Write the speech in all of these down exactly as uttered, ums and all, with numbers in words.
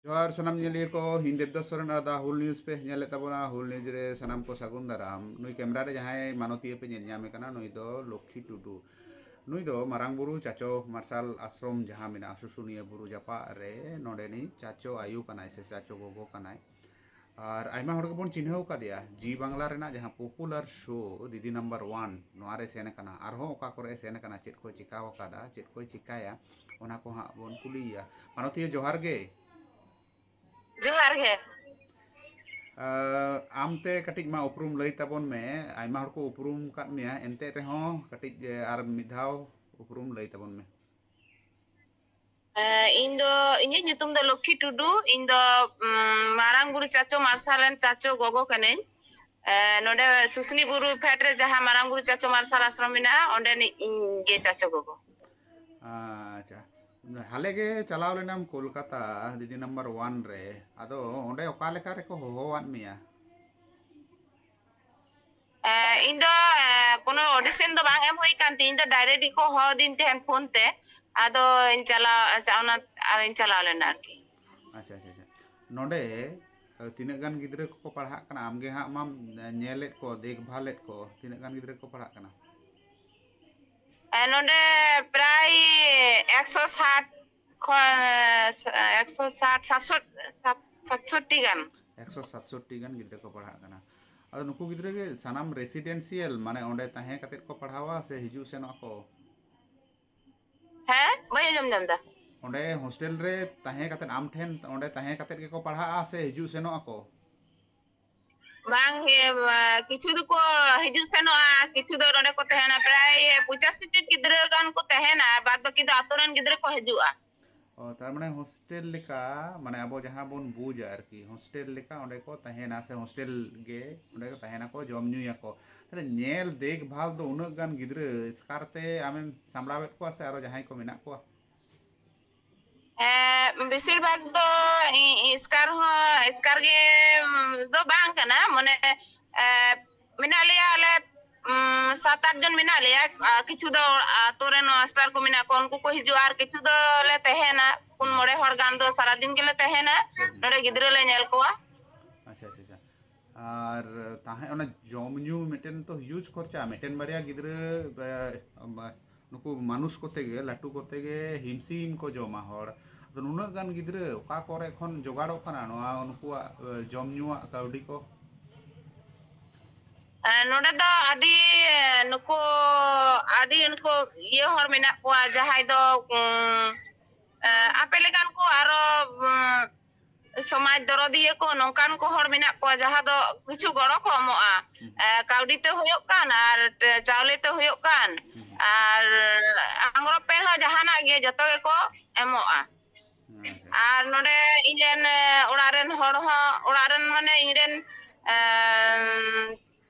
ᱡᱚᱦᱟᱨ ᱥᱟᱱᱟᱢ ᱧᱮᱞᱤᱭᱟᱹ ᱠᱚ, ᱤᱧ ᱫᱮᱵᱫᱟᱥ ᱥᱚᱨᱮᱱ ᱟᱨ ᱫᱟ ᱦᱩᱞ ᱱᱤᱭᱩᱡᱽ ᱯᱮ ᱧᱮᱞᱮᱫ ᱛᱟᱵᱚᱱᱟ᱾ ᱦᱩᱞ ᱱᱤᱭᱩᱡᱽ ᱨᱮ ᱥᱟᱱᱟᱢ ᱠᱚ ᱥᱟᱹᱜᱩᱱ ᱫᱟᱨᱟᱢ᱾ ᱱᱩᱭ ᱠᱮᱢᱨᱟ ᱨᱮ ᱡᱟᱦᱟᱸᱭ ᱢᱟᱱᱚᱛᱤᱭᱟᱹ ᱯᱮ ᱧᱮᱞ ᱧᱟᱢᱮ ᱠᱟᱱᱟ, ᱱᱩᱭ ᱫᱚ ᱞᱚᱠᱠᱷᱤ ᱴᱩᱰᱩ᱾ ᱱᱩᱭ ᱫᱚ ᱢᱟᱨᱟᱝ ᱵᱩᱨᱩ ᱪᱟᱪᱚ ᱢᱟᱨᱥᱟᱞ ᱟᱥᱨᱚᱢ ᱡᱟᱦᱟᱸ ᱢᱮᱱᱟᱜᱼᱟ ᱥᱩᱥᱩᱱᱤᱭᱟᱹ ᱵᱩᱨᱩ ᱡᱟᱯᱟᱜ ᱨᱮ, ᱱᱚᱰᱮᱱᱤᱡ ᱪᱟᱪᱚ ᱟᱭᱳ ᱠᱟᱱᱟᱭ ᱥᱮ ᱪᱟᱪᱚ ᱜᱚᱜᱚ ᱠᱟᱱᱟᱭ᱾ ᱟᱨ ᱟᱭᱢᱟ ᱦᱚᱲ ᱜᱮᱵᱚᱱ ᱪᱤᱱᱦᱟᱹᱣ ᱟᱠᱟᱫᱮᱭᱟ ᱡᱤ ᱵᱟᱝᱞᱟ ᱨᱮᱱᱟᱜ ᱡᱟᱦᱟᱸ ᱯᱚᱯᱩᱞᱟᱨ ᱥᱳ ᱫᱤᱫᱤ ᱱᱟᱢᱵᱟᱨ ᱳᱣᱟᱱ, ᱱᱚᱣᱟ ᱨᱮ ᱥᱮᱱ ᱟᱠᱟᱱᱟ᱾ ᱟᱨᱦᱚᱸ ᱚᱠᱟ ᱠᱚᱨᱮ ᱥᱮᱱ ᱟᱠᱟᱱᱟ, ᱪᱮᱫ ᱠᱚᱭ ᱪᱤᱠᱟᱹᱣ ᱟᱠᱟᱫᱟ, ᱪᱮᱫ ᱠᱚᱭ ᱪᱤᱠᱟᱹᱭᱟ, ᱚᱱᱟ ᱠᱚ ᱦᱟᱸᱜ ᱵᱚᱱ ᱠᱩᱞᱤᱭᱮᱭᱟ᱾ ᱢᱟᱱᱚᱛᱤᱭᱟᱹ, ᱡᱚᱦᱟᱨ ᱜᱮ᱾ ᱡᱚᱦᱟᱨ ᱜᱮ᱾ ᱟᱢᱛᱮ ᱠᱟᱹᱴᱤᱡ ᱢᱟ ᱩᱯᱨᱩᱢ ᱞᱟᱹᱭ ᱛᱟᱵᱚᱱ ᱢᱮ᱾ ᱟᱭᱢᱟ ᱦᱚᱲ ᱠᱚ ᱩᱯᱨᱩᱢ ᱟᱠᱟᱫ ᱢᱮᱭᱟ, ᱮᱱᱛᱮ ᱨᱮᱦᱚᱸ ᱠᱟᱹᱴᱤᱡ ᱟᱨ ᱢᱤᱫ ᱫᱷᱟᱣ ᱩᱯᱨᱩᱢ ᱞᱟᱹᱭ ᱛᱟᱵᱚᱱ ᱢᱮ᱾ ᱤᱧ ᱫᱚ, ᱤᱧᱟᱹᱜ ᱧᱩᱛᱩᱢ ᱫᱚ ᱞᱚᱠᱠᱷᱤ ᱴᱩᱰᱩ᱾ ᱤᱧ ᱫᱚ ᱢᱟᱨᱟᱝ ᱵᱩᱨᱩ ᱪᱟᱪᱚ ᱢᱟᱨᱥᱟᱞ ᱨᱮᱱ ᱪᱟᱪᱚ ᱜᱚᱜᱚ ᱠᱟᱹᱱᱟᱹᱧ᱾ ᱱᱚᱰᱮ ᱥᱩᱥᱱᱤ ᱵᱩᱨᱩ ᱯᱷᱮᱰ ᱨᱮ ᱡᱟᱦᱟᱸ ᱢᱟᱨᱟᱝ ᱵᱩᱨᱩ ᱪᱟᱪᱚ ᱢᱟᱨᱥᱟᱞ ᱟᱥᱨᱚᱢ ᱢᱮᱱᱟᱜᱼᱟ, ᱚᱸᱰᱮᱱᱤᱡ ᱤᱧ ᱜᱮ ᱪᱟᱪᱚ ᱜᱚᱜᱚ᱾ ᱟᱪᱪᱷᱟ, ᱦᱟᱞᱮ ᱜᱮ ᱪᱟᱞᱟᱣ ᱞᱮᱱᱟᱢ ᱠᱳᱞᱠᱟᱛᱟ, ᱫᱤᱫᱤ ᱱᱟᱢᱵᱟᱨ ᱳᱣᱟᱱ ᱨᱮ᱾ ᱟᱫᱚ ᱚᱸᱰᱮ ᱚᱠᱟ ᱞᱮᱠᱟ ᱨᱮᱠᱚ ᱦᱚᱦᱚᱣᱟᱫ ᱢᱮᱭᱟ? ᱤᱧ ᱫᱚ ᱠᱳᱱᱳ ᱚᱰᱤᱥᱚᱱ ᱫᱚ ᱵᱟᱝ ᱮᱢ ᱦᱩᱭ ᱠᱟᱱ ᱛᱤᱧ, ᱤᱧ ᱫᱚ ᱰᱟᱭᱨᱮᱠᱴ ᱜᱮᱠᱚ ᱦᱚᱦᱚᱫᱤᱧ ᱛᱟᱦᱮᱸᱱ ᱯᱷᱳᱱ ᱛᱮ᱾ ᱟᱫᱚᱧ ᱪᱟᱞᱟᱣ, ᱟᱪᱪᱷᱟ, ᱚᱱᱟ ᱟᱨᱤᱧ ᱪᱟᱞᱟᱣ ᱞᱮᱱᱟ ᱟᱨᱠᱤ᱾ ᱟᱪᱪᱷᱟ, ᱟᱪᱪᱷᱟ, ᱟᱪᱪᱷᱟ᱾ ᱱᱚᱰᱮ ᱛᱤᱱᱟᱹᱜ ᱜᱟᱱ ᱜᱤᱫᱽᱨᱟᱹ ᱠᱚᱠᱚ ᱯᱟᱲᱦᱟᱜ ᱠᱟᱱᱟ? ᱟᱢᱜᱮ ᱦᱟᱸᱜ ᱢᱟᱢ ᱧᱮᱞᱮᱫ ᱠᱚ, ᱫᱮᱠᱷᱵᱷᱟᱞᱮᱫ ᱠᱚ, ᱛᱤᱱᱟᱹᱜ ᱜᱟᱱ ᱜᱤᱫᱽᱨᱟᱹ ᱠᱚ ᱯᱟᱲᱦᱟᱜ ᱠᱟᱱᱟ? ᱱᱚᱰᱮ ᱯᱨᱟᱭ ᱮᱠᱥᱚ ᱥᱟᱴ ᱠᱷᱚᱱ, ᱮᱠᱥᱚ ᱥᱟᱴ, ᱥᱟᱛᱥᱚ, ᱥᱟᱛᱥᱚᱴᱴᱤ ᱜᱟᱱ᱾ ᱮᱠᱥᱚ ᱥᱟᱛᱥᱚᱴᱴᱤ ᱜᱟᱱ ᱜᱤᱫᱽᱨᱟᱹ ᱠᱚ ᱯᱟᱲᱦᱟᱜ ᱠᱟᱱᱟ᱾ ᱟᱫᱚ ᱱᱩᱠᱩ ᱜᱤᱫᱽᱨᱟᱹ ᱜᱮ ᱥᱟᱱᱟᱢ ᱨᱮᱥᱤᱰᱮᱱᱥᱤᱭᱟᱞ, ᱢᱟᱱᱮ ᱚᱸᱰᱮ ᱛᱟᱦᱮᱸ ᱠᱟᱛᱮᱫ ᱠᱚ ᱯᱟᱲᱦᱟᱣᱟ ᱥᱮ ᱦᱤᱡᱩᱜ ᱥᱮᱱᱚᱜ ᱟᱠᱚ? ᱦᱮᱸ, ᱵᱟᱹᱧ ᱟᱸᱡᱚᱢ ᱧᱟᱢ ᱮᱫᱟ᱾ ᱚᱸᱰᱮ ᱦᱳᱥᱴᱮᱞ ᱨᱮ ᱛᱟᱦᱮᱸ ᱠᱟᱛᱮᱫ, ᱟᱢ ᱴᱷᱮᱱ ᱚᱸᱰᱮ ᱛᱟᱦᱮᱸ ᱠᱟᱛᱮᱫ ᱜᱮᱠᱚ ᱯᱟᱲᱦᱟᱜᱼᱟ ᱥᱮ ᱦᱤᱡᱩᱜ ᱥᱮᱱᱚᱜ ᱟᱠᱚ? ᱵᱟᱝ, ᱠᱤᱪᱷᱩ ᱫᱚᱠᱚ ᱦᱤᱡᱩᱜ ᱥᱮᱱᱚᱜᱼᱟ, ᱠᱤᱪᱷᱩ ᱫᱚ ᱱᱚᱰᱮ ᱠᱚ ᱛᱟᱦᱮᱱᱟ᱾ ᱯᱨᱟᱭ ᱯᱚᱸᱪᱟᱥᱤ ᱴᱤ ᱜᱤᱫᱽᱨᱟᱹ ᱜᱟᱱ ᱠᱚ ᱛᱟᱦᱮᱱᱟ, ᱵᱟᱫ ᱵᱟᱹᱠᱤ ᱫᱚ ᱟᱛᱳ ᱨᱮᱱ ᱜᱤᱫᱽᱨᱟᱹ ᱠᱚ ᱦᱤᱡᱩᱜᱼᱟ᱾ ᱚ, ᱛᱟᱨ ᱢᱟᱱᱮ ᱦᱳᱥᱴᱮᱞ ᱞᱮᱠᱟ, ᱢᱟᱱᱮ ᱟᱵᱚ ᱡᱟᱦᱟᱸ ᱵᱚᱱ ᱵᱩᱡᱟ ᱟᱨᱠᱤ, ᱦᱳᱥᱴᱮᱞ ᱞᱮᱠᱟ ᱚᱸᱰᱮ ᱠᱚ ᱛᱟᱦᱮᱱᱟ ᱥᱮ ᱦᱳᱥᱴᱮᱞ ᱜᱮ ᱚᱸᱰᱮ ᱠᱚ ᱛᱟᱦᱮᱱᱟᱠᱚ, ᱡᱚᱢ ᱧᱩᱭᱟᱠᱚ᱾ ᱛᱟᱦᱞᱮ ᱧᱮᱞ ᱫᱮᱠᱷᱵᱷᱟᱞ ᱫᱚ ᱩᱱᱟᱹᱜ ᱜᱟᱱ ᱜᱤᱫᱽᱨᱟᱹ ᱮᱥᱠᱟᱨ ᱛᱮ ᱟᱢᱮᱢ ᱥᱟᱢᱵᱲᱟᱣᱮᱫ ᱠᱚᱣᱟ ᱥᱮ ᱟᱨᱚ ᱡᱟᱦᱟᱸᱭ ᱠᱚ ᱢᱮᱱᱟᱜ ᱠᱚᱣᱟ? ᱵᱮᱥᱤᱨ ᱵᱷᱟᱜᱽ ᱫᱚ ᱮᱥᱠᱟᱨ ᱦᱚᱸ ᱮᱥᱠᱟᱨ ᱜᱮ ᱫᱚ ᱵᱟᱝ ᱠᱟᱱᱟ, ᱢᱟᱱᱮ ᱢᱮᱱᱟᱜ ᱞᱮᱭᱟ ᱟᱞᱮ ᱩᱸ, ᱥᱟᱛ ᱟᱴ ᱡᱚᱱ ᱢᱮᱱᱟᱜ ᱞᱮᱭᱟ᱾ ᱟᱨ ᱠᱤᱪᱷᱩ ᱫᱚ ᱟᱛᱳ ᱨᱮᱱ ᱢᱟᱥᱴᱟᱨ ᱠᱚ ᱢᱮᱱᱟᱜ ᱠᱚᱣᱟ, ᱩᱱᱠᱩ ᱠᱚ ᱦᱤᱡᱩᱜᱼᱟ᱾ ᱟᱨ ᱠᱤᱪᱷᱩ ᱫᱚ ᱞᱮ ᱛᱟᱦᱮᱱᱟ, ᱯᱩᱱ ᱢᱚᱬᱮ ᱦᱚᱲ ᱜᱟᱱ ᱫᱚ ᱥᱟᱨᱟᱫᱤᱱ ᱜᱮᱞᱮ ᱛᱟᱦᱮᱱᱟ᱾ ᱱᱚᱰᱮ ᱜᱤᱫᱽᱨᱟᱹ ᱞᱮ ᱧᱮᱞ ᱠᱚᱣᱟ᱾ ᱟᱪᱪᱷᱟ, ᱟᱪᱪᱷᱟ, ᱟᱪᱪᱷᱟ᱾ ᱟᱨ ᱛᱟᱦᱮᱸ, ᱚᱱᱟ ᱡᱚᱢ ᱧᱩ ᱢᱤᱫᱴᱮᱱ ᱛᱚ huge ᱠᱷᱚᱨᱪᱟ, ᱢᱤᱫᱴᱮᱱ ᱵᱟᱨᱭᱟ ᱜᱤᱫᱽᱨᱟᱹ, ᱮ, ᱱᱩᱠᱩ ᱢᱟᱱᱩᱥ ᱠᱚᱛᱮ ᱜᱮ, ᱞᱟᱹᱴᱩ ᱠᱚᱛᱮ ᱜᱮ ᱦᱤᱢᱥᱤᱢ ᱠᱚ ᱡᱚᱢᱟ ᱦᱚᱲ᱾ ᱟᱫᱚ ᱱᱩᱱᱟᱹᱜ ᱜᱟᱱ ᱜᱤᱫᱽᱨᱟᱹ ᱚᱠᱟ ᱠᱚᱨᱮ ᱠᱷᱚᱱ ᱡᱚᱜᱟᱲᱚᱜ ᱠᱟᱱᱟ ᱱᱚᱣᱟ, ᱱᱩᱠᱩᱣᱟᱜ, ᱮ, ᱡᱚᱢ ᱧᱩᱣᱟᱜ ᱠᱟᱹᱣᱰᱤ ᱠᱚ? ᱮ, ᱱᱚᱰᱮ ᱫᱚ ᱟᱹᱰᱤ, ᱱᱩᱠᱩ, ᱟᱹᱰᱤ ᱱᱩᱠᱩ ᱤᱭᱟᱹ ᱦᱚᱲ ᱢᱮᱱᱟᱜ ᱠᱚᱣᱟ, ᱡᱟᱦᱟᱸᱭ ᱫᱚ, ᱩᱸ, ᱮ, ᱟᱯᱮ ᱞᱮᱠᱟᱱ ᱠᱚ ᱟᱨᱚ, ᱩᱸ, ᱥᱚᱢᱟᱡᱽ ᱫᱚᱨᱚᱫᱤᱭᱟᱹ ᱠᱚ, ᱱᱚᱝᱠᱟᱱ ᱠᱚ ᱦᱚᱲ ᱢᱮᱱᱟᱜ ᱠᱚᱣᱟ, ᱡᱟᱦᱟᱸ ᱫᱚ ᱠᱤᱪᱷᱩ ᱜᱚᱲᱚ ᱠᱚ ᱮᱢᱚᱜᱼᱟ᱾ ᱦᱩᱸ᱾ ᱮ, ᱠᱟᱹᱣᱰᱤ ᱛᱮ ᱦᱩᱭᱩᱜ ᱠᱟᱱ, ᱟᱨ ᱴᱮ-, ᱪᱟᱣᱞᱮ ᱛᱮ ᱦᱩᱭᱩᱜ ᱠᱟᱱ, ᱦᱩᱸ᱾ ᱟᱨ ᱟᱝᱨᱚᱵ ᱯᱮᱱ ᱦᱚᱸ ᱡᱟᱦᱟᱱᱟᱜ ᱜᱮ ᱡᱚᱛᱚ ᱜᱮᱠᱚ ᱮᱢᱚᱜᱼᱟ᱾ ᱟᱪᱪᱷᱟ᱾ ᱟᱨ ᱱᱚᱰᱮ ᱤᱧ ᱨᱮᱱ, ᱮ, ᱚᱲᱟᱜ ᱨᱮᱱ ᱦᱚᱲ ᱦᱚᱸ, ᱚᱲᱟᱜ ᱨᱮᱱ ᱢᱟᱱᱮ ᱤᱧ ᱨᱮᱱ, ᱮᱢ,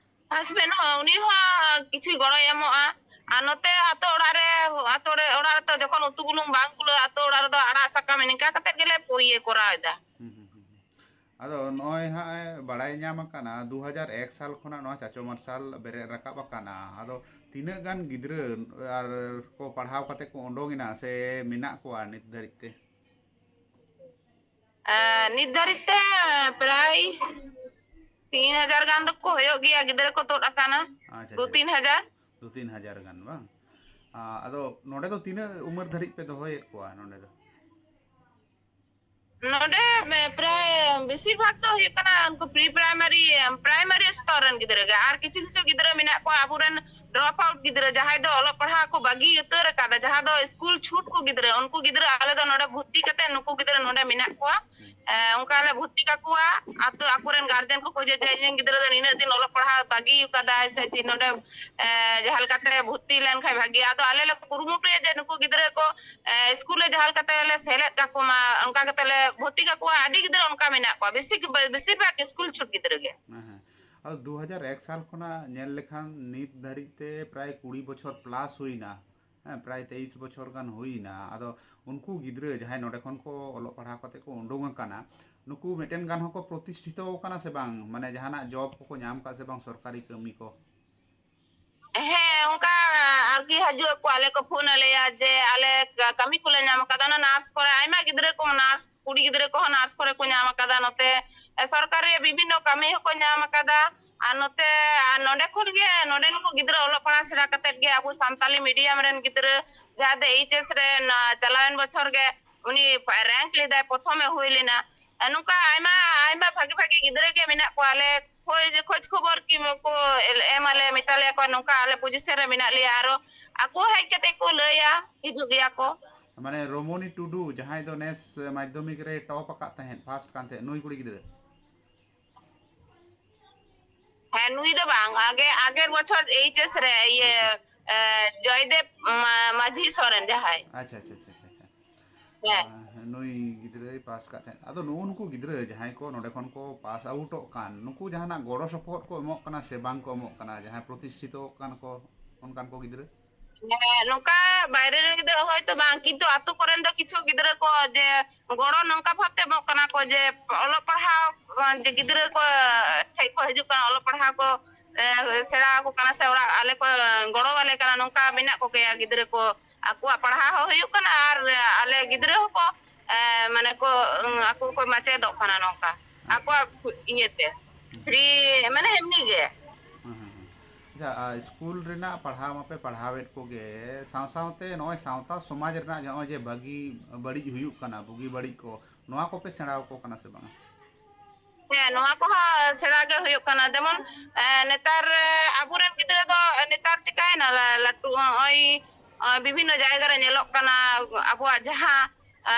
husband ᱦᱚᱸ, ᱩᱱᱤ ᱦᱚᱸ ᱠᱤᱪᱷᱩ ᱜᱚᱲᱚᱭ ᱮᱢᱚᱜᱼᱟ᱾ ᱟᱨ ᱱᱚᱛᱮ ᱟᱛᱳ ᱚᱲᱟᱜ ᱨᱮ, ᱟᱛᱳ ᱨᱮ, ᱚᱲᱟᱜ ᱨᱮᱛᱚ ᱡᱚᱠᱷᱚᱱ ᱩᱛᱩ ᱵᱩᱞᱩᱝ ᱵᱟᱝ ᱠᱩᱞᱟᱹᱜᱼᱟ, ᱟᱛᱳ ᱚᱲᱟᱜ ᱨᱮᱫᱚ ᱟᱲᱟᱜ ᱥᱟᱠᱟᱢ ᱱᱤᱝᱠᱟ ᱠᱟᱛᱮ ᱜᱮᱞᱮ ᱤᱭᱟᱹ ᱠᱚᱨᱟᱣ ᱮᱫᱟ᱾ ᱦᱩᱸ, ᱦᱩᱸ, ᱦᱩᱸ, ᱦᱩᱸ᱾ ᱟᱫᱚ ᱱᱚᱜᱼᱚᱭ ᱦᱟᱸᱜ ᱵᱟᱲᱟᱭ ᱧᱟᱢ ᱟᱠᱟᱱᱟ, ᱫᱩ ᱦᱟᱡᱟᱨ ᱮᱠ ᱥᱟᱞ ᱠᱷᱚᱱᱟᱜ ᱱᱚᱣᱟ ᱪᱟᱪᱳ ᱢᱟᱨᱥᱟᱞ ᱵᱮᱨᱮᱫ ᱨᱟᱠᱟᱵ ᱟᱠᱟᱱᱟ᱾ ᱟᱫᱚ ᱛᱤᱱᱟᱹᱜ ᱜᱟᱱ ᱜᱤᱫᱽᱨᱟᱹ ᱟᱨ ᱠᱚ ᱯᱟᱲᱦᱟᱣ ᱠᱟᱛᱮ ᱠᱚ ᱩᱰᱩᱝ ᱮᱱᱟ ᱥᱮ ᱢᱮᱱᱟᱜ ᱠᱚᱣᱟ ᱱᱤᱛ ᱫᱷᱟᱹᱨᱤᱡ ᱛᱮ? ᱮ, ᱱᱤᱛ ᱫᱷᱟᱹᱨᱤᱡ ᱛᱮ ᱯᱨᱟᱭ ᱛᱤᱱ ᱦᱟᱡᱟᱨ ᱜᱟᱱ ᱫᱚᱠᱚ ᱦᱩᱭᱩᱜ ᱜᱮᱭᱟ, ᱜᱤᱫᱽᱨᱟᱹ ᱠᱚ ᱛᱩᱫ ᱟᱠᱟᱱᱟ᱾ ᱟᱪᱪᱷᱟ, ᱫᱩ ᱟᱪᱪᱷᱟ᱾ ᱛᱤᱱ ᱦᱟᱡᱟᱨ᱾ ᱫᱩ ᱛᱤᱱ ᱦᱟᱡᱟᱨ ᱜᱟᱱ ᱵᱟᱝ? ᱟ, ᱟᱫᱚ ᱱᱚᱰᱮ ᱫᱚ ᱛᱤᱱᱟᱹᱜ ᱩᱢᱮᱨ ᱫᱷᱟᱹᱨᱤᱡ ᱯᱮ ᱫᱚᱦᱚᱭᱮᱫ ᱠᱚᱣᱟ ᱱᱚᱰᱮ ᱫᱚ? ᱱᱚᱰᱮ ᱢᱮ-, ᱯᱨᱟᱭ ᱵᱮᱥᱤᱨ ᱵᱷᱟᱜᱽ ᱫᱚ ᱦᱩᱭᱩᱜ ᱠᱟᱱᱟ ᱩᱱᱠᱩ pre primary, primary ᱥᱛᱚᱨ ᱨᱮᱱ ᱜᱤᱫᱽᱨᱟᱹ ᱜᱮ᱾ ᱟᱨ ᱠᱤᱪᱷᱩ ᱠᱤᱪᱷᱩ ᱜᱤᱫᱽᱨᱟᱹ ᱢᱮᱱᱟᱜ ᱠᱚᱣᱟ ᱟᱵᱚᱨᱮᱱ drop out ᱜᱤᱫᱽᱨᱟᱹ, ᱡᱟᱦᱟᱸᱭ ᱫᱚ ᱚᱞᱚᱜ ᱯᱟᱲᱦᱟᱜ ᱠᱚ ᱵᱟᱹᱜᱤ ᱩᱛᱟᱹᱨ ᱟᱠᱟᱫᱟ, ᱡᱟᱦᱟᱸ ᱫᱚ ᱥᱠᱩᱞ ᱪᱷᱩᱴ ᱠᱚ ᱜᱤᱫᱽᱨᱟᱹ, ᱩᱱᱠᱩ ᱜᱤᱫᱽᱨᱟᱹ ᱟᱞᱮ ᱫᱚ ᱱᱚᱰᱮ ᱵᱷᱚᱨᱛᱤ ᱠᱟᱛᱮ ᱱᱩᱠᱩ ᱜᱤᱫᱽᱨᱟᱹ ᱱᱚᱰᱮ ᱢᱮᱱᱟᱜ ᱠᱚᱣᱟ᱾ ᱦᱩᱸ᱾ ᱮ, ᱚᱱᱠᱟ ᱞᱮ ᱵᱷᱚᱨᱛᱤ ᱠᱟᱠᱚᱣᱟ᱾ ᱟᱛᱳ, ᱟᱠᱚᱨᱮᱱ ᱜᱟᱨᱡᱮᱱ ᱠᱚ ᱠᱷᱚᱡᱟ ᱡᱮ ᱤᱧ ᱨᱮᱱ ᱜᱤᱫᱽᱨᱟᱹ ᱫᱚ ᱱᱤᱱᱟᱹᱜ ᱫᱤᱱ ᱚᱞᱚᱜ ᱯᱟᱲᱦᱟᱜ ᱵᱟᱹᱜᱤ ᱟᱠᱟᱫᱟᱭ ᱥᱮ ᱪᱮᱫ ᱱᱚᱰᱮ, ᱮ, ᱡᱟᱦᱟᱸ ᱞᱮᱠᱟᱛᱮ ᱵᱷᱚᱨᱛᱤ ᱞᱮᱱᱠᱷᱟᱱ ᱵᱷᱟᱜᱤ᱾ ᱟᱫᱚ ᱟᱞᱮ ᱞᱮ ᱠᱩᱨᱩᱢᱩᱴᱩᱭᱟ ᱡᱮ ᱱᱩᱠᱩ ᱜᱤᱫᱽᱨᱟᱹ ᱠᱚ, ᱮ, ᱥᱠᱩᱞ ᱨᱮ ᱡᱟᱦᱟᱸ ᱞᱮᱠᱟᱛᱮ ᱞᱮ ᱥᱮᱞᱮᱫ ᱠᱟᱠᱚ ᱢᱟ, ᱚᱱᱠᱟ ᱠᱟᱛᱮ ᱞᱮ ᱵᱷᱚᱨᱛᱤ ᱠᱟᱠᱚᱣᱟ᱾ ᱟᱹᱰᱤ ᱜᱤᱫᱽᱨᱟᱹ ᱚᱱᱠᱟ ᱢᱮᱱᱟᱜ ᱠᱚᱣᱟ, ᱵᱮᱥᱤ, ᱵᱮᱥᱤᱨ ᱵᱷᱟᱜᱽ ᱥᱠᱩᱞ ᱪᱷᱩᱴ ᱜᱤᱫᱽᱨᱟᱹ ᱜᱮ᱾ ᱦᱮᱸ, ᱦᱮᱸ᱾ ᱟᱫᱚ ᱫᱩ ᱦᱟᱡᱟᱨ ᱮᱠ ᱥᱟᱞ ᱠᱷᱚᱱᱟᱜ ᱧᱮᱞ ᱞᱮᱠᱷᱟᱱ ᱱᱤᱛ ᱫᱷᱟᱹᱨᱤᱡ ᱛᱮ ᱯᱨᱟᱭ ᱠᱩᱲᱤ ᱵᱚᱪᱷᱚᱨ plus ᱦᱩᱭᱱᱟ᱾ ᱦᱮᱸ, ᱯᱨᱟᱭ ᱛᱮᱭᱤᱥ ᱵᱚᱪᱷᱚᱨ ᱜᱟᱱ ᱦᱩᱭᱱᱟ᱾ ᱟᱫᱚ ᱩᱱᱠᱩ ᱜᱤᱫᱽᱨᱟᱹ ᱡᱟᱦᱟᱸᱭ ᱱᱚᱰᱮ ᱠᱷᱚᱱ ᱠᱚ ᱚᱞᱚᱜ ᱯᱟᱲᱦᱟᱣ ᱠᱟᱛᱮ ᱠᱚ ᱩᱰᱩᱝ ᱟᱠᱟᱱᱟ, ᱱᱩᱠᱩ ᱢᱤᱫᱴᱮᱱ ᱜᱟᱱ ᱦᱚᱸᱠᱚ ᱯᱨᱚᱛᱤᱥᱴᱷᱤᱛᱚ ᱟᱠᱟᱱᱟ ᱥᱮ ᱵᱟᱝ? ᱢᱟᱱᱮ ᱡᱟᱦᱟᱱᱟᱜ job ᱠᱚᱠᱚ ᱧᱟᱢ ᱠᱟᱜ ᱥᱮ ᱵᱟᱝ ᱥᱚᱨᱠᱟᱨᱤ ᱠᱟᱹᱢᱤ ᱠᱚ? ᱠᱤ ᱦᱤᱡᱩᱜ ᱟᱠᱚ, ᱟᱞᱮ ᱠᱚ ᱯᱷᱳᱱ ᱟᱞᱮᱭᱟ ᱡᱮ ᱟᱞᱮ ᱠᱟ-, ᱠᱟᱹᱢᱤ ᱠᱚᱞᱮ ᱧᱟᱢ ᱟᱠᱟᱫᱟ᱾ ᱚᱱᱟ ᱱᱟᱨᱥ ᱠᱚᱨᱮ ᱟᱭᱢᱟ ᱜᱤᱫᱽᱨᱟᱹ ᱠᱚ, ᱱᱟᱨᱥ ᱠᱩᱲᱤ ᱜᱤᱫᱽᱨᱟᱹ ᱠᱚᱦᱚᱸ ᱱᱟᱨᱥ ᱠᱚᱨᱮ ᱠᱚ ᱧᱟᱢ ᱟᱠᱟᱫᱟ᱾ ᱱᱚᱛᱮ, ᱮ, ᱥᱚᱨᱠᱟᱨ ᱨᱮᱭᱟᱜ ᱵᱤᱵᱷᱤᱱᱱᱚ ᱠᱟᱹᱢᱤ ᱦᱚᱸᱠᱚ ᱧᱟᱢ ᱟᱠᱟᱫᱟ᱾ ᱟᱨ ᱱᱚᱛᱮ, ᱟᱨ ᱱᱚᱰᱮ ᱠᱷᱚᱱ ᱜᱮ, ᱱᱚᱰᱮᱱ ᱠᱚ ᱜᱤᱫᱽᱨᱟᱹ ᱚᱞᱚᱜ ᱯᱟᱲᱦᱟᱣ ᱥᱮᱬᱟ ᱠᱟᱛᱮᱫ ᱜᱮ ᱟᱵᱚ ᱥᱟᱱᱛᱟᱞᱤ ᱢᱤᱰᱤᱭᱟᱢ ᱨᱮᱱ ᱜᱤᱫᱽᱨᱟᱹ, ᱡᱟᱦᱟᱸ ᱫᱚ ᱮᱭᱤᱪ ᱮᱥ ᱨᱮ ᱱᱟ-, ᱪᱟᱞᱟᱣᱮᱱ ᱵᱚᱪᱷᱚᱨ ᱜᱮ ᱩᱱᱤ ᱨᱮᱝᱠ ᱞᱮᱫᱟᱭ, ᱯᱨᱚᱛᱷᱚᱢᱮ ᱦᱩᱭ ᱞᱮᱱᱟ᱾ ᱱᱚᱝᱠᱟ ᱟᱭᱢᱟ, ᱟᱭᱢᱟ ᱵᱷᱟᱜᱤ ᱵᱷᱟᱜᱤ ᱜᱤᱫᱽᱨᱟᱹ ᱜᱮ ᱢᱮᱱᱟᱜ ᱠᱚᱣᱟ᱾ ᱟᱞᱮ ᱠᱷᱳᱡᱽ, ᱠᱷᱳᱡᱽ ᱠᱷᱚᱵᱚᱨ ᱠᱤ ᱠᱚ ᱮᱢ ᱟᱞᱮ, ᱢᱮᱛᱟ ᱞᱮᱭᱟ ᱠᱚ, ᱱᱚᱝᱠᱟ ᱟᱞᱮ ᱯᱚᱡᱤᱥᱚᱱ ᱨᱮ ᱢᱮᱱᱟᱜ ᱞᱮᱭᱟ᱾ ᱟᱨᱚ ᱟᱠᱚ ᱦᱮᱡ ᱠᱟᱛᱮ ᱠᱚ ᱞᱟᱹᱭᱟ, ᱦᱤᱡᱩᱜ ᱜᱮᱭᱟ ᱠᱚ᱾ ᱢᱟᱱᱮ ᱨᱚᱢᱚᱱᱤ ᱴᱩᱰᱩ, ᱡᱟᱦᱟᱸᱭ ᱫᱚ ᱱᱮᱥ ᱢᱟᱫᱽᱫᱷᱚᱢᱤᱠ ᱨᱮ ᱴᱚᱯ ᱟᱠᱟᱫ ᱛᱟᱦᱮᱸᱫ, ᱯᱷᱟᱥᱴ ᱠᱟᱱ ᱛᱟᱦᱮᱸᱫ, ᱱᱩᱭ ᱠᱩᱲᱤ ᱜᱤᱫᱽᱨᱟᱹ? ᱦᱮᱸ, ᱱᱩᱭ ᱫᱚ ᱵᱟᱝ, ᱟᱜᱮ, ᱟᱜᱮᱨ ᱵᱚᱪᱷᱚᱨ ᱮᱭᱤᱪ ᱮᱥ ᱨᱮ, ᱤᱭᱟᱹ, ᱮ, ᱡᱚᱭᱫᱮᱵ ᱢᱟ-, ᱢᱟᱹᱡᱷᱤ ᱥᱚᱨᱮᱱ ᱡᱟᱦᱟᱸᱭ᱾ ᱟᱪᱪᱷᱟ, ᱟᱪᱪᱷᱟ, ᱟᱪᱪᱷᱟ, ᱟᱪᱪᱷᱟ, ᱟᱪᱪᱷᱟ᱾ ᱦᱮᱸ᱾ ᱟᱨ ᱱᱩᱭ ᱜᱤᱫᱽᱨᱟᱹᱭ ᱯᱟᱥ ᱠᱟᱜ ᱛᱟᱦᱮᱸᱫ᱾ ᱟᱫᱚ ᱱᱩᱜᱼᱩ ᱱᱩᱠᱩ ᱜᱤᱫᱽᱨᱟᱹ ᱡᱟᱦᱟᱸᱭ ᱠᱚ ᱱᱚᱰᱮ ᱠᱷᱚᱱ ᱠᱚ ᱯᱟᱥ ᱟᱣᱩᱴᱚᱜ ᱠᱟᱱ, ᱱᱩᱠᱩ ᱡᱟᱦᱟᱱᱟᱜ ᱜᱚᱲᱚ ᱥᱚᱯᱚᱦᱚᱫ ᱠᱚ ᱮᱢᱚᱜ ᱠᱟᱱᱟ ᱥᱮ ᱵᱟᱝ ᱠᱚ ᱮᱢᱚᱜ ᱠᱟᱱᱟ, ᱡᱟᱦᱟᱸᱭ ᱯᱨᱚᱛᱤᱥᱴᱷᱤᱛᱚ ᱠᱟᱱ ᱠᱚ, ᱚᱱᱠᱟᱱ ᱠᱚ ᱜᱤᱫᱽᱨᱟᱹ? ᱦᱮᱸ, ᱱᱚᱝᱠᱟ ᱵᱟᱭᱨᱮ ᱨᱮᱱ ᱜᱤᱫᱽᱨᱟᱹ ᱦᱚᱭᱛᱳ ᱵᱟᱝ, ᱠᱤᱱᱛᱩ ᱟᱛᱳ ᱠᱚᱨᱮᱱ ᱫᱚ ᱠᱤᱪᱷᱩ ᱜᱤᱫᱽᱨᱟᱹ ᱠᱚ ᱡᱮ ᱜᱚᱲᱚ ᱱᱚᱝᱠᱟ ᱵᱷᱟᱵᱛᱮ ᱮᱢᱚᱜ ᱠᱟᱱᱟ ᱠᱚ ᱡᱮ ᱚᱞᱚᱜ ᱯᱟᱲᱦᱟᱣ, ᱡᱮ ᱜᱤᱫᱽᱨᱟᱹ ᱠᱚ ᱴᱷᱮᱡ ᱠᱚ ᱦᱤᱡᱩᱜ ᱠᱟᱱᱟ, ᱚᱞᱚᱜ ᱯᱟᱲᱦᱟᱣ ᱠᱚ, ᱮ, ᱥᱮᱬᱟ ᱟᱠᱚ ᱠᱟᱱᱟ ᱥᱮ ᱚᱲᱟᱜ ᱟᱞᱮ ᱠᱚ ᱜᱚᱲᱚ ᱟᱞᱮ ᱠᱟᱱᱟ, ᱱᱚᱝᱠᱟ ᱢᱮᱱᱟᱜ ᱠᱚᱜᱮᱭᱟ ᱜᱤᱫᱽᱨᱟᱹ ᱠᱚ᱾ ᱟᱠᱚᱣᱟᱜ ᱯᱟᱲᱦᱟᱣ ᱦᱚᱸ ᱦᱩᱭᱩᱜ ᱠᱟᱱᱟ ᱟᱨ ᱟᱞᱮ ᱜᱤᱫᱽᱨᱟᱹ ᱦᱚᱸᱠᱚ, ᱮ, ᱢᱟᱱᱮ ᱠᱚ, ᱩᱸ, ᱟᱠᱚ ᱠᱚ ᱢᱟᱪᱮᱫᱚᱜ ᱠᱟᱱᱟ ᱱᱚᱝᱠᱟ᱾ ᱟᱪᱪᱷᱟ᱾ ᱟᱠᱚᱣᱟᱜ ᱤᱭᱟᱹᱛᱮ, ᱦᱩᱸ᱾ ᱯᱷᱨᱤ, ᱢᱟᱱᱮ ᱮᱢᱱᱤ ᱜᱮ᱾ ᱦᱮᱸ, ᱦᱮᱸ, ᱦᱮᱸ᱾ ᱟᱪᱪᱷᱟ, ᱟᱨ ᱥᱠᱩᱞ ᱨᱮᱱᱟᱜ ᱯᱟᱲᱦᱟᱣ ᱢᱟᱯᱮ ᱯᱟᱲᱦᱟᱣᱮᱫ ᱠᱚᱜᱮ, ᱥᱟᱶ ᱥᱟᱶᱛᱮ ᱱᱚᱜᱼᱚᱭ ᱥᱟᱶᱛᱟ ᱥᱚᱢᱟᱡᱽ ᱨᱮᱱᱟᱜ ᱱᱚᱜᱼᱚᱭ ᱡᱮ ᱵᱷᱟᱹᱜᱤ ᱵᱟᱹᱲᱤᱡ ᱦᱩᱭᱩᱜ ᱠᱟᱱᱟ, ᱵᱩᱜᱤ ᱵᱟᱹᱲᱤᱡ ᱠᱚ, ᱱᱚᱣᱟ ᱠᱚᱯᱮ ᱥᱮᱬᱟ ᱟᱠᱚ ᱠᱟᱱᱟ ᱥᱮ ᱵᱟᱝᱟ? ᱦᱮᱸ, ᱱᱚᱣᱟ ᱠᱚᱦᱚᱸ ᱥᱮᱬᱟ ᱜᱮ ᱦᱩᱭᱩᱜ ᱠᱟᱱᱟ᱾ ᱡᱮᱢᱚᱱ, ᱮ, ᱱᱮᱛᱟᱨ, ᱮ, ᱟᱵᱚᱨᱮᱱ ᱜᱤᱫᱽᱨᱟᱹ ᱫᱚ ᱱᱮᱛᱟᱨ ᱪᱤᱠᱟᱭᱮᱱᱟ, ᱞᱟ-, ᱞᱟᱹᱴᱩ, ᱱᱚᱜᱼᱚᱭ, ᱮ, ᱵᱤᱵᱷᱤᱱᱱᱚ ᱡᱟᱭᱜᱟ ᱨᱮ ᱧᱮᱞᱚᱜ ᱠᱟᱱᱟ, ᱟᱵᱚᱣᱟᱜ ᱡᱟᱦᱟᱸ, ᱮ,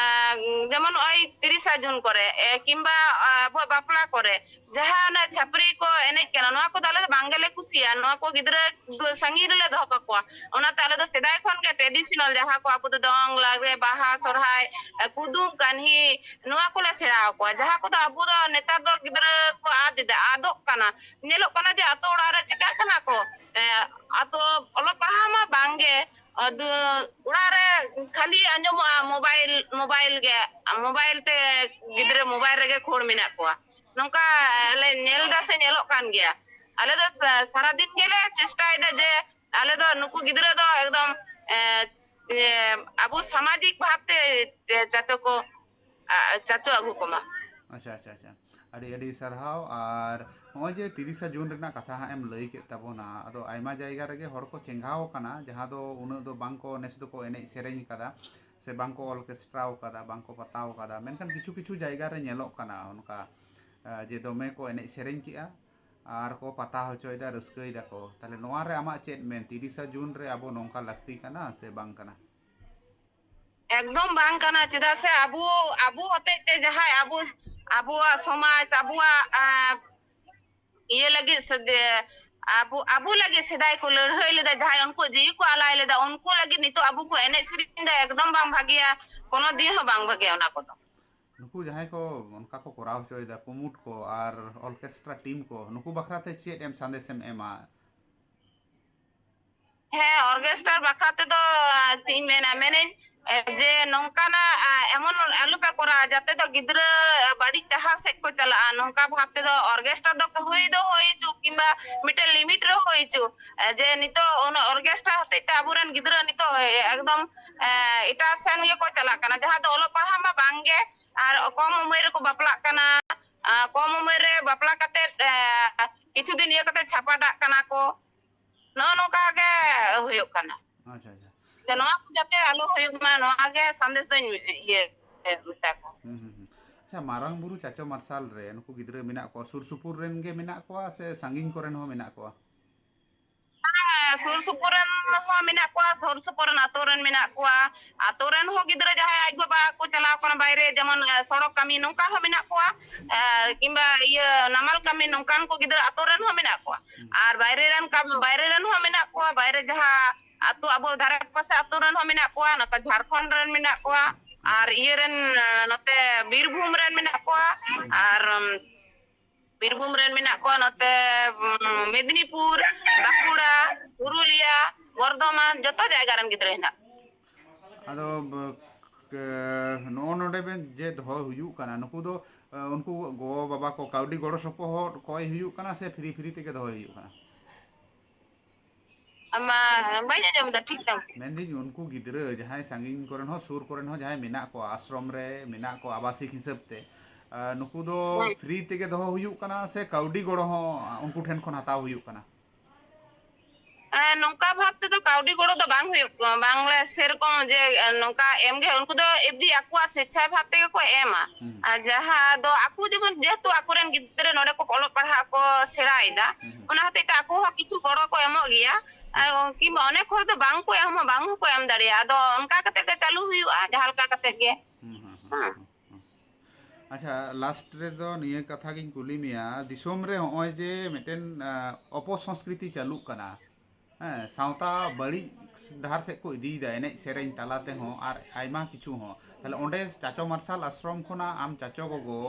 ᱡᱮᱢᱚᱱ ᱱᱚᱜᱼᱚᱭ ᱛᱤᱨᱤᱥᱟ ᱡᱩᱱ ᱠᱚᱨᱮ, ᱮ, ᱠᱤᱝᱵᱟ, ᱮ, ᱟᱵᱚᱣᱟᱜ ᱵᱟᱯᱞᱟ ᱠᱚᱨᱮ ᱡᱟᱦᱟᱸ ᱚᱱᱟ ᱪᱷᱟᱹᱯᱨᱤ ᱠᱚ ᱮᱱᱮᱡ ᱠᱟᱱᱟ, ᱱᱚᱣᱟ ᱠᱚᱫᱚ ᱟᱞᱮ ᱫᱚ ᱵᱟᱝ ᱜᱮᱞᱮ ᱠᱩᱥᱤᱭᱟᱜᱼᱟ᱾ ᱱᱚᱣᱟ ᱠᱚ ᱜᱤᱫᱽᱨᱟᱹ ᱫᱚ ᱥᱟᱺᱜᱤᱧ ᱨᱮᱞᱮ ᱫᱚᱦᱚ ᱠᱟᱠᱚᱣᱟ᱾ ᱚᱱᱟᱛᱮ ᱟᱞᱮ ᱫᱚ ᱥᱮᱫᱟᱭ ᱠᱷᱚᱱ ᱜᱮ traditional ᱡᱟᱦᱟᱸ ᱠᱚ ᱟᱵᱚ ᱫᱚ ᱫᱚᱝ, ᱞᱟᱜᱽᱲᱮ, ᱵᱟᱦᱟ, ᱥᱚᱨᱦᱟᱭ, ᱮ, ᱠᱩᱫᱩᱢ, ᱠᱟᱹᱦᱱᱤ, ᱱᱚᱣᱟ ᱠᱚᱞᱮ ᱥᱮᱬᱟ ᱟᱠᱚᱣᱟ᱾ ᱡᱟᱦᱟᱸ ᱠᱚᱫᱚ ᱟᱵᱚ ᱫᱚ ᱱᱮᱛᱟᱨ ᱫᱚ ᱜᱤᱫᱽᱨᱟᱹ ᱠᱚ ᱟᱫ ᱮᱫᱟ, ᱟᱫᱚᱜ ᱠᱟᱱᱟ᱾ ᱧᱮᱞᱚᱜ ᱠᱟᱱᱟ ᱡᱮ ᱟᱛᱳ ᱚᱲᱟᱜ ᱨᱮ ᱪᱤᱠᱟᱜ ᱠᱟᱱᱟ ᱠᱚ, ᱮ, ᱟᱛᱳ ᱚᱞᱚᱜ ᱯᱟᱲᱦᱟᱣ ᱢᱟ ᱵᱟᱝ ᱜᱮ, ᱟᱫᱚ ᱚᱲᱟᱜ ᱨᱮ ᱠᱷᱟᱹᱞᱤ ᱟᱸᱡᱚᱢᱚᱜᱼᱟ ᱢᱳᱵᱟᱭᱤᱞ, ᱢᱳᱵᱟᱭᱤᱞ ᱜᱮ, ᱢᱳᱵᱟᱭᱤᱞ ᱛᱮ ᱜᱤᱫᱽᱨᱟᱹ ᱢᱳᱵᱟᱭᱤᱞ ᱨᱮᱜᱮ ᱠᱷᱳᱲ ᱢᱮᱱᱟᱜ ᱠᱚᱣᱟ᱾ ᱱᱚᱝᱠᱟ ᱞᱮ ᱧᱮᱞ ᱮᱫᱟ ᱥᱮ ᱧᱮᱞᱚᱜ ᱠᱟᱱ ᱜᱮᱭᱟ᱾ ᱟᱞᱮ ᱫᱚ ᱥᱟ-, ᱥᱟᱨᱟᱫᱤᱱ ᱜᱮᱞᱮ ᱪᱮᱥᱴᱟᱭᱮᱫᱟ ᱡᱮ ᱟᱞᱮ ᱫᱚ ᱱᱩᱠᱩ ᱜᱤᱫᱽᱨᱟᱹ ᱫᱚ ᱮᱠᱫᱚᱢ, ᱮ, ᱮ, ᱟᱵᱚ ᱥᱟᱢᱟᱡᱤᱠ ᱵᱷᱟᱵᱽᱛᱮ ᱪᱟᱪᱚ ᱠᱚ, ᱟ, ᱪᱟᱪᱚ ᱟᱹᱜᱩ ᱠᱚᱢᱟ᱾ ᱟᱪᱪᱷᱟ, ᱟᱪᱪᱷᱟ, ᱟᱪᱪᱷᱟ᱾ ᱟᱹᱰᱤ ᱟᱹᱰᱤ ᱥᱟᱨᱦᱟᱣ᱾ ᱟᱨ ᱱᱚᱜᱼᱚᱭ ᱡᱮ ᱛᱤᱨᱤᱥᱟ ᱡᱩᱱ ᱨᱮᱱᱟᱜ ᱠᱟᱛᱷᱟ ᱦᱟᱸᱜ ᱮᱢ ᱞᱟᱹᱭ ᱠᱮᱫ ᱛᱟᱵᱚᱱᱟ, ᱟᱫᱚ ᱟᱭᱢᱟ ᱡᱟᱭᱜᱟ ᱨᱮᱜᱮ ᱦᱚᱲ ᱠᱚ ᱪᱮᱸᱜᱷᱟᱣ ᱟᱠᱟᱱᱟ, ᱡᱟᱦᱟᱸ ᱫᱚ ᱩᱱᱟᱹᱜ ᱫᱚ ᱵᱟᱝ ᱠᱚ ᱱᱮᱥ ᱫᱚᱠᱚ ᱮᱱᱮᱡ ᱥᱮᱨᱮᱧ ᱠᱟᱫᱟ ᱥᱮ ᱵᱟᱝ ᱠᱚ ᱚᱨᱠᱮᱥᱴᱨᱟᱣ ᱠᱟᱫᱟ, ᱵᱟᱝ ᱠᱚ ᱯᱟᱛᱟᱣ ᱠᱟᱫᱟ᱾ ᱢᱮᱱᱠᱷᱟᱱ ᱠᱤᱪᱷᱩ ᱠᱤᱪᱷᱩ ᱡᱟᱭᱜᱟ ᱨᱮ ᱧᱮᱞᱚᱜ ᱠᱟᱱᱟ ᱚᱱᱠᱟ, ᱟ, ᱡᱮ ᱫᱚᱢᱮ ᱠᱚ ᱮᱱᱮᱡ ᱥᱮᱨᱮᱧ ᱠᱮᱜᱼᱟ ᱟᱨ ᱠᱚ ᱯᱟᱛᱟ ᱦᱚᱪᱚᱭᱮᱫᱟ, ᱨᱟᱹᱥᱠᱟᱹᱭ ᱫᱟᱠᱚ᱾ ᱛᱟᱦᱞᱮ ᱱᱚᱣᱟ ᱨᱮ ᱟᱢᱟᱜ ᱪᱮᱫ ᱢᱮᱱ, ᱛᱤᱨᱤᱥᱟ ᱡᱩᱱ ᱨᱮ ᱟᱵᱚ ᱱᱚᱝᱠᱟ ᱞᱟᱹᱠᱛᱤ ᱠᱟᱱᱟ ᱥᱮ ᱵᱟᱝ ᱠᱟᱱᱟ? ᱮᱠᱫᱚᱢ ᱵᱟᱝ ᱠᱟᱱᱟ᱾ ᱪᱮᱫᱟᱜ ᱥᱮ ᱟᱵᱚ, ᱟᱵᱚ ᱦᱚᱛᱮᱡ ᱛᱮ ᱡᱟᱦᱟᱸᱭ ᱟᱵᱚ, ᱟᱵᱚᱣᱟᱜ ᱥᱚᱢᱟᱡᱽ, ᱟᱵᱚᱣᱟᱜ, ᱟ, ᱤᱭᱟᱹ ᱞᱟᱹᱜᱤᱫ ᱥᱮ ᱫᱮ-, ᱟᱵᱚ, ᱟᱵᱚ ᱞᱟᱹᱜᱤᱫ ᱥᱮᱫᱟᱭ ᱠᱚ ᱞᱟᱹᱲᱦᱟᱹᱭ ᱞᱮᱫᱟ, ᱡᱟᱦᱟᱸᱭ ᱩᱱᱠᱩ ᱡᱤᱣᱤ ᱠᱚ ᱟᱞᱟᱭ ᱞᱮᱫᱟ, ᱩᱱᱠᱩ ᱞᱟᱹᱜᱤᱫ ᱱᱤᱛᱚᱜ ᱟᱵᱚ ᱠᱚ ᱮᱱᱮᱡ ᱥᱮᱨᱮᱧ ᱫᱚ ᱮᱠᱫᱚᱢ ᱵᱟᱝ ᱵᱷᱟᱜᱮᱭᱟ, ᱠᱳᱱᱳ ᱫᱤᱱ ᱦᱚᱸ ᱵᱟᱝ ᱵᱷᱟᱜᱮᱭᱟ ᱚᱱᱟ ᱠᱚᱫᱚ᱾ ᱱᱩᱠᱩ ᱡᱟᱦᱟᱸᱭ ᱠᱚ ᱚᱱᱠᱟ ᱠᱚ ᱠᱚᱨᱟᱣ ᱦᱚᱪᱚᱭᱮᱫᱟ, ᱠᱩᱢᱩᱴ ᱠᱚ ᱟᱨ ᱚᱨᱠᱮᱥᱴᱨᱟ ᱴᱤᱢ ᱠᱚ, ᱱᱩᱠᱩ ᱵᱟᱠᱷᱨᱟ ᱛᱮ ᱪᱮᱫ ᱮᱢ ᱥᱟᱸᱫᱮᱥ ᱮᱢ ᱮᱢᱟ? ᱦᱮᱸ, ᱚᱨᱜᱮᱥᱴᱟᱨ ᱵᱟᱠᱷᱨᱟ ᱛᱮᱫᱚ, ᱟ, ᱪᱮᱫ ᱤᱧ ᱢᱮᱱᱟ, ᱢᱮᱱᱟᱹᱧ, ᱮ, ᱡᱮ ᱱᱚᱝᱠᱟᱱᱟᱜ, ᱟ, ᱮᱢᱚᱱ ᱟᱞᱚᱯᱮ ᱠᱚᱨᱟᱣᱟ, ᱡᱟᱛᱮ ᱫᱚ ᱜᱤᱫᱽᱨᱟᱹ ᱵᱟᱹᱲᱤᱡ ᱰᱟᱦᱟᱨ ᱥᱮᱫ ᱠᱚ ᱪᱟᱞᱟᱜᱼᱟ᱾ ᱱᱚᱝᱠᱟ ᱵᱷᱟᱵ ᱛᱮᱫᱚ ᱚᱨᱜᱮᱥᱴᱟᱨ ᱫᱚ ᱦᱩᱭ ᱫᱚ ᱦᱩᱭ ᱦᱚᱪᱚ, ᱠᱤᱝᱵᱟ ᱢᱤᱫᱴᱮᱱ ᱞᱤᱢᱤᱴ ᱨᱮ ᱦᱩᱭ ᱦᱚᱪᱚ᱾ ᱮ, ᱡᱮ ᱱᱤᱛᱚᱜ ᱚᱱᱟ ᱚᱨᱜᱮᱥᱴᱟᱨ ᱦᱚᱛᱮᱡ ᱛᱮ ᱟᱵᱚᱨᱮᱱ ᱜᱤᱫᱽᱨᱟᱹ ᱱᱤᱛᱚᱜ, ᱮ, ᱮᱠᱫᱚᱢ, ᱮ, ᱮᱴᱟᱜ ᱥᱮᱱ ᱜᱮᱠᱚ ᱪᱟᱞᱟᱜ ᱠᱟᱱᱟ, ᱡᱟᱦᱟᱸ ᱫᱚ ᱚᱞᱚᱜ ᱯᱟᱲᱦᱟᱜ ᱢᱟ ᱵᱟᱝ ᱜᱮ, ᱟᱨ ᱠᱚᱢ ᱩᱢᱮᱨ ᱨᱮᱠᱚ ᱵᱟᱯᱞᱟᱜ ᱠᱟᱱᱟ᱾ ᱟ, ᱠᱚᱢ ᱩᱢᱮᱨ ᱨᱮ ᱵᱟᱯᱞᱟ ᱠᱟᱛᱮ, ᱮ, ᱠᱤᱪᱷᱩ ᱫᱤᱱ ᱤᱭᱟᱹ ᱠᱟᱛᱮ ᱪᱷᱟᱯᱟᱰᱟᱜ ᱠᱟᱱᱟ ᱠᱚ᱾ ᱱᱚᱜᱼᱚ ᱱᱚᱝᱠᱟ ᱜᱮ ᱦᱩᱭᱩᱜ ᱠᱟᱱᱟ᱾ ᱟᱪᱪᱷᱟ, ᱟᱪᱪᱷᱟ᱾ ᱡᱮ ᱱᱚᱣᱟ ᱠᱚ ᱡᱟᱛᱮ ᱟᱞᱚ ᱦᱩᱭᱩᱜ ᱢᱟ, ᱱᱚᱣᱟ ᱜᱮ ᱥᱟᱸᱫᱮᱥ ᱫᱚᱧ ᱤᱭᱟᱹ, ᱢᱮᱛᱟ ᱠᱚᱣᱟ᱾ ᱦᱩᱸ, ᱦᱩᱸ, ᱦᱩᱸ᱾ ᱟᱪᱪᱷᱟ, ᱢᱟᱨᱟᱝ ᱵᱩᱨᱩ ᱪᱟᱪᱚ ᱢᱟᱨᱥᱟᱞ ᱨᱮ ᱱᱩᱠᱩ ᱜᱤᱫᱽᱨᱟᱹ ᱢᱮᱱᱟᱜ ᱠᱚᱣᱟ, ᱥᱩᱨ ᱥᱩᱯᱩᱨ ᱨᱮᱱ ᱜᱮ ᱢᱮᱱᱟᱜ ᱠᱚᱣᱟ ᱥᱮ ᱥᱟᱺᱜᱤᱧ ᱠᱚᱨᱮᱱ ᱦᱚᱸ ᱢᱮᱱᱟᱜ ᱠᱚᱣᱟ? ᱵᱟᱝ, ᱥᱩᱨ ᱥᱩᱯᱩᱨ ᱨᱮᱱ ᱦᱚᱸ ᱢᱮᱱᱟᱜ ᱠᱚᱣᱟ, ᱥᱩᱨ ᱥᱩᱯᱩᱨ ᱨᱮᱱ ᱟᱛᱳ ᱨᱮᱱ ᱢᱮᱱᱟᱜ ᱠᱚᱣᱟ᱾ ᱟᱛᱳ ᱨᱮᱱ ᱦᱚᱸ ᱜᱤᱫᱽᱨᱟᱹ ᱡᱟᱦᱟᱸᱭ ᱟᱡ ᱵᱟᱵᱟ ᱠᱚ ᱪᱟᱞᱟᱣ ᱠᱟᱱᱟ ᱵᱟᱭᱨᱮ, ᱡᱮᱢᱚᱱ, ᱮ, ᱥᱚᱲᱚᱠ ᱠᱟᱹᱢᱤ ᱱᱚᱝᱠᱟ ᱦᱚᱸ ᱢᱮᱱᱟᱜ ᱠᱚᱣᱟ, ᱮ, ᱠᱤᱝᱵᱟ ᱤᱭᱟᱹ ᱱᱟᱢᱟᱞ ᱠᱟᱹᱢᱤ ᱱᱚᱝᱠᱟᱱ ᱠᱚ ᱜᱤᱫᱽᱨᱟᱹ ᱟᱛᱳ ᱨᱮᱱ ᱦᱚᱸ ᱢᱮᱱᱟᱜ ᱠᱚᱣᱟ᱾ ᱦᱩᱸ᱾ ᱟᱨ ᱵᱟᱭᱨᱮ ᱨᱮᱱ ᱠᱟᱢ-, ᱵᱟᱭᱨᱮ ᱨᱮᱱ ᱦᱚᱸ ᱢᱮᱱᱟᱜ ᱠᱚᱣᱟ, ᱵᱟᱭᱨᱮ ᱡᱟᱦᱟᱸ ᱟᱛᱳ, ᱟᱵᱚ ᱫᱷᱟᱨᱮ ᱯᱟᱥᱮ ᱟᱛᱳ ᱨᱮᱱ ᱦᱚᱸ ᱢᱮᱱᱟᱜ ᱠᱚᱣᱟ, ᱱᱚᱛᱮ ᱡᱷᱟᱲᱠᱷᱚᱸᱰ ᱨᱮᱱ ᱢᱮᱱᱟᱜ ᱠᱚᱣᱟ, ᱟᱨ ᱤᱭᱟᱹ ᱨᱮᱱ, ᱮ, ᱱᱚᱛᱮ ᱵᱤᱨᱵᱷᱩᱢ ᱨᱮᱱ ᱢᱮᱱᱟᱜ ᱠᱚᱣᱟ, ᱟᱨ, ᱩᱢ, ᱵᱤᱨᱵᱷᱩᱢ ᱨᱮᱱ ᱢᱮᱱᱟᱜ ᱠᱚᱣᱟ, ᱱᱚᱛᱮ, ᱩᱸ, ᱢᱮᱫᱽᱱᱤᱯᱩᱨ, ᱵᱟᱸᱠᱩᱲᱟ, ᱯᱩᱨᱩᱞᱤᱭᱟ, ᱵᱚᱨᱫᱷᱚᱢᱟᱱ, ᱡᱚᱛᱚ ᱡᱟᱭᱜᱟ ᱨᱮᱱ ᱜᱤᱫᱽᱨᱟᱹ ᱦᱮᱱᱟᱜ ᱠᱚᱣᱟ᱾ ᱟᱫᱚ ᱵ-, ᱠ-, ᱱᱚᱜᱼᱚ ᱱᱚᱰᱮ ᱵᱮᱱ ᱡᱮ ᱫᱚᱦᱚ ᱦᱩᱭᱩᱜ ᱠᱟᱱᱟ, ᱱᱩᱠᱩ ᱫᱚ, ᱮ, ᱩᱱᱠᱩ ᱜᱚ ᱵᱟᱵᱟ ᱠᱚ ᱠᱟᱹᱣᱰᱤ ᱜᱚᱲᱚ ᱥᱚᱯᱚᱦᱚᱫ ᱠᱚᱭ ᱦᱩᱭᱩᱜ ᱠᱟᱱᱟ ᱥᱮ ᱯᱷᱨᱤ ᱯᱷᱨᱤ ᱛᱮᱜᱮ ᱫᱚᱦᱚᱭ ᱦᱩᱭᱩᱜ ᱠᱟᱱᱟ? ᱟᱢᱟ, ᱵᱟᱹᱧ ᱟᱸᱡᱚᱢ ᱮᱫᱟ ᱴᱷᱤᱠ ᱴᱷᱟᱠ᱾ ᱢᱮᱱᱫᱟᱹᱧ, ᱩᱱᱠᱩ ᱜᱤᱫᱽᱨᱟᱹ ᱡᱟᱦᱟᱸᱭ ᱥᱟᱺᱜᱤᱧ ᱠᱚᱨᱮᱱ ᱦᱚᱸ, ᱥᱩᱨ ᱠᱚᱨᱮᱱ ᱦᱚᱸ ᱡᱟᱦᱟᱸᱭ ᱢᱮᱱᱟᱜ ᱠᱚᱣᱟ, ᱟᱥᱨᱚᱢ ᱨᱮ ᱢᱮᱱᱟᱜ ᱠᱚᱣᱟ ᱟᱵᱟᱥᱤᱠ ᱦᱤᱥᱟᱹᱵ ᱛᱮ, ᱟᱨ ᱱᱩᱠᱩ ᱫᱚ ᱦᱮᱸ᱾ ᱯᱷᱨᱤ ᱛᱮᱜᱮ ᱫᱚᱦᱚ ᱦᱩᱭᱩᱜ ᱠᱟᱱᱟ ᱥᱮ ᱠᱟᱹᱣᱰᱤ ᱜᱚᱲᱚ ᱦᱚᱸ ᱩᱱᱠᱩ ᱴᱷᱮᱱ ᱠᱷᱚᱱ ᱦᱟᱛᱟᱣ ᱦᱩᱭᱩᱜ ᱠᱟᱱᱟ? ᱮᱸ, ᱱᱚᱝᱠᱟ ᱵᱷᱟᱵ ᱛᱮᱫᱚ ᱠᱟᱹᱣᱰᱤ ᱜᱚᱲᱚ ᱫᱚ ᱵᱟᱝ ᱦᱩᱭᱩᱜ ᱠᱟᱱᱟ, ᱵᱟᱝᱞᱮ ᱥᱮᱨᱚᱠᱚᱢ ᱡᱮ, ᱮᱸ, ᱱᱚᱝᱠᱟ ᱮᱢᱜᱮ᱾ ᱩᱱᱠᱩ ᱫᱚ ᱮᱢᱱᱤ ᱟᱠᱚᱣᱟᱜ ᱥᱮᱪᱪᱷᱟᱭ ᱵᱷᱟᱵ ᱛᱮᱜᱮ ᱠᱚ ᱮᱢᱟ᱾ ᱦᱩᱸ᱾ ᱟᱨ ᱡᱟᱦᱟᱸ ᱫᱚ ᱟᱠᱚ ᱡᱮᱢᱚᱱ, ᱡᱮᱦᱮᱛᱩ ᱟᱠᱚᱨᱮᱱ ᱜᱤᱫᱽᱨᱟᱹ ᱱᱚᱰᱮ ᱠᱚ ᱚᱞᱚᱜ ᱯᱟᱲᱦᱟᱜ ᱠᱚ ᱥᱮᱬᱟᱭᱮᱫᱟ, ᱦᱩᱸ᱾ ᱚᱱᱟ ᱦᱚᱛᱮᱡ ᱛᱮ ᱟᱠᱚ ᱦᱚᱸ ᱠᱤᱪᱷᱩ ᱜᱚᱲᱚ ᱠᱚ ᱮᱢᱚᱜ ᱜᱮᱭᱟ᱾ ᱟᱨ ᱠᱤᱝᱵᱟ ᱚᱱᱮᱠ ᱦᱚᱲ ᱫᱚ ᱵᱟᱝ ᱠᱚ ᱮᱢᱟ, ᱵᱟᱝ ᱦᱚᱸᱠᱚ ᱮᱢ ᱫᱟᱲᱮᱭᱟᱜᱼᱟ᱾ ᱟᱫᱚ ᱚᱱᱠᱟ ᱠᱟᱛᱮ ᱜᱮ ᱪᱟᱹᱞᱩ ᱦᱩᱭᱩᱜᱼᱟ, ᱡᱟᱦᱟᱸ ᱞᱮᱠᱟ ᱠᱟᱛᱮ ᱜᱮ᱾ ᱦᱩᱸ, ᱦᱩᱸ, ᱦᱩᱸ, ᱦᱮᱸ᱾ ᱦᱩᱸ, ᱦᱩᱸ᱾ ᱟᱪᱪᱷᱟ, ᱞᱟᱥᱴ ᱨᱮᱫᱚ ᱱᱤᱭᱟᱹ ᱠᱟᱛᱷᱟ ᱜᱤᱧ ᱠᱩᱞᱤ ᱢᱮᱭᱟ, ᱫᱤᱥᱚᱢ ᱨᱮ ᱦᱚᱸᱜᱼᱚᱭ ᱡᱮ ᱢᱤᱫᱴᱮᱱ, ᱟᱸ, ᱚᱯᱚᱥᱚᱝᱥᱠᱨᱤᱛᱤ ᱪᱟᱹᱞᱩᱜ ᱠᱟᱱᱟ, ᱦᱮᱸ, ᱥᱟᱶᱛᱟ ᱵᱟᱹᱲᱤᱡ ᱰᱟᱦᱟᱨ ᱥᱮᱫ ᱠᱚ ᱤᱫᱤᱭᱮᱫᱟ ᱮᱱᱮᱡ ᱥᱮᱨᱮᱧ ᱛᱟᱞᱟ ᱛᱮᱦᱚᱸ ᱟᱨ ᱟᱭᱢᱟ ᱠᱤᱪᱷᱩ ᱦᱚᱸ, ᱛᱟᱦᱞᱮ ᱚᱸᱰᱮ ᱪᱟᱪᱚ ᱢᱟᱨᱥᱟᱞ ᱟᱥᱨᱚᱢ ᱠᱷᱚᱱᱟᱜ ᱟᱢ ᱪᱟᱪᱚ ᱜᱚᱜᱚ,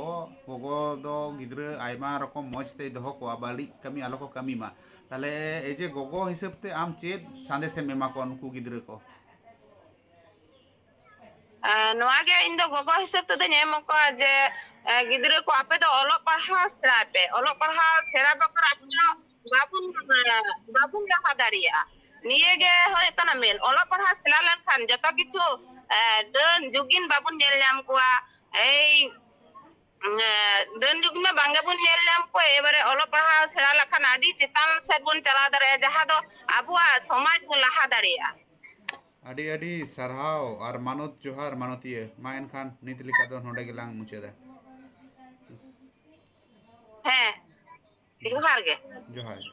ᱜᱚᱜᱚ ᱫᱚ ᱜᱤᱫᱽᱨᱟᱹ ᱟᱭᱢᱟ ᱨᱚᱠᱚᱢ ᱢᱚᱡᱽ ᱛᱮᱭ ᱫᱚᱦᱚ ᱠᱚᱣᱟ, ᱵᱟᱹᱲᱤᱡ ᱠᱟᱹᱢᱤ ᱟᱞᱚ ᱠᱚ ᱠᱟᱹᱢᱤ ᱢᱟ, ᱛᱟᱦᱞᱮ ᱮᱡᱮ ᱜᱚᱜᱚ ᱦᱤᱥᱟᱹᱵ ᱛᱮ ᱟᱢ ᱪᱮᱫ ᱥᱟᱸᱫᱮᱥᱮᱢ ᱮᱢᱟ ᱠᱚᱣᱟ ᱱᱩᱠᱩ ᱜᱤᱫᱽᱨᱟᱹ ᱠᱚ? ᱮᱸ, ᱱᱚᱣᱟ ᱜᱮ ᱤᱧ ᱫᱚ ᱜᱚᱜᱚ ᱦᱤᱥᱟᱹᱵ ᱛᱮᱫᱚᱧ ᱮᱢ ᱟᱠᱚᱣᱟ ᱡᱮ, ᱮᱸ, ᱜᱤᱫᱽᱨᱟᱹ ᱠᱚ, ᱟᱯᱮ ᱫᱚ ᱚᱞᱚᱜ ᱯᱟᱲᱦᱟᱣ ᱥᱮᱬᱟᱭ ᱯᱮ, ᱚᱞᱚᱜ ᱯᱟᱲᱦᱟᱣ ᱥᱮᱬᱟ ᱵᱮᱜᱚᱨ ᱟᱯᱮ ᱫᱚ ᱵᱟᱵᱚᱱ, ᱵᱟᱵᱚᱱ ᱞᱟᱦᱟ ᱫᱟᱲᱮᱭᱟᱜᱼᱟ᱾ ᱱᱤᱭᱟᱹ ᱜᱮ ᱦᱩᱭᱩᱜ ᱠᱟᱱᱟ ᱢᱮᱱ, ᱚᱞᱚᱜ ᱯᱟᱲᱦᱟᱣ ᱥᱮᱬᱟ ᱞᱮᱱᱠᱷᱟᱱ ᱡᱚᱛᱚ ᱠᱤᱪᱷᱩ, ᱮᱸ, ᱰᱟᱹᱱ ᱡᱩᱜᱤᱱ ᱵᱟᱵᱚᱱ ᱧᱮᱞ ᱧᱟᱢ ᱠᱚᱣᱟ᱾ ᱮᱭ, ᱮᱸ, ᱰᱟᱹᱱ ᱡᱩᱜᱤᱱ ᱢᱟ ᱵᱟᱝ ᱜᱮᱵᱚᱱ ᱧᱮᱞ ᱧᱟᱢ ᱠᱚᱣᱟ᱾ ᱮᱵᱟᱨᱮ ᱚᱞᱚᱜ ᱯᱟᱲᱦᱟᱣ ᱥᱮᱬᱟ ᱞᱮᱠᱷᱟᱱ ᱟᱹᱰᱤ ᱪᱮᱛᱟᱱ ᱥᱮᱫ ᱵᱚᱱ ᱪᱟᱞᱟᱣ ᱫᱟᱲᱮᱭᱟᱜᱼᱟ, ᱡᱟᱦᱟᱸ ᱫᱚ ᱟᱵᱚᱣᱟᱜ ᱥᱚᱢᱟᱡᱽ ᱵᱚᱱ ᱞᱟᱦᱟ ᱫᱟᱲᱮᱭᱟᱜᱼᱟ᱾ ᱟᱹᱰᱤ ᱟᱹᱰᱤ ᱥᱟᱨᱦᱟᱣ ᱟᱨ ᱢᱟᱱᱚᱛ ᱡᱚᱦᱟᱨ ᱢᱟᱱᱚᱛᱤᱭᱟᱹ᱾ ᱢᱟ ᱮᱱᱠᱷᱟᱱ ᱱᱤᱛ ᱞᱮᱠᱟ ᱫᱚ ᱱᱚᱰᱮ ᱜᱮᱞᱟᱝ ᱢᱩᱪᱟᱹᱫᱟ᱾ ᱦᱮᱸ, ᱡᱚᱦᱟᱨ ᱜᱮ᱾ ᱡᱚᱦᱟᱨ ᱜᱮ᱾